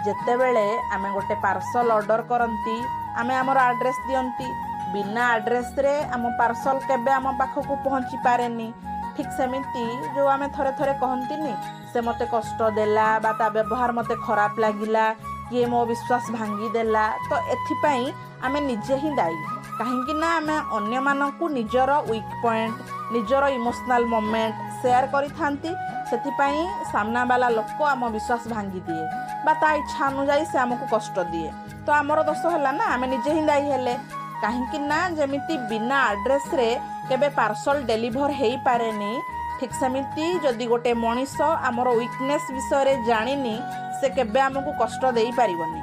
ଯେତେବେଳେ ଆମେ ଗୋଟେ ପାର୍ସଲ ଅର୍ଡ଼ର କରନ୍ତି, ଆମେ ଆମର ଆଡ୍ରେସ୍ ଦିଅନ୍ତି। ବିନା ଆଡ୍ରେସ୍ରେ ଆମ ପାର୍ସଲ କେବେ ଆମ ପାଖକୁ ପହଞ୍ଚି ପାରେନି। ଠିକ୍ ସେମିତି ଯେଉଁ ଆମେ ଥରେ ଥରେ କହନ୍ତିନି, ସେ ମୋତେ କଷ୍ଟ ଦେଲା ବା ତା ବ୍ୟବହାର ମୋତେ ଖରାପ ଲାଗିଲା, କିଏ ମୋ ବିଶ୍ୱାସ ଭାଙ୍ଗିଦେଲା, ତ ଏଥିପାଇଁ ଆମେ ନିଜେ ହିଁ ଦାୟୀ। କାହିଁକି ନା ଆମେ ଅନ୍ୟମାନଙ୍କୁ ନିଜର ୱିକ୍ ପଏଣ୍ଟ, ନିଜର ଇମୋସନାଲ୍ ମୋମେଣ୍ଟ ସେୟାର କରିଥାନ୍ତି। ସେଥିପାଇଁ ସାମ୍ନାବାଲା ଲୋକ ଆମ ବିଶ୍ୱାସ ଭାଙ୍ଗିଦିଏ ବା ତା ଇଚ୍ଛା ଅନୁଯାୟୀ ସେ ଆମକୁ କଷ୍ଟ ଦିଏ। ତ ଆମର ଦୋଷ ହେଲା ନା, ଆମେ ନିଜେ ହିଁ ଦାୟୀ ହେଲେ। କାହିଁକି ନା ଯେମିତି ବିନା ଆଡ୍ରେସ୍ରେ କେବେ ପାର୍ସଲ ଡେଲିଭର ହେଇପାରେନି, ଠିକ୍ ସେମିତି ଯଦି ଗୋଟେ ମଣିଷ ଆମର ୱିକନେସ୍ ବିଷୟରେ ଜାଣିନି, ସେ କେବେ ଆମକୁ କଷ୍ଟ ଦେଇପାରିବନି।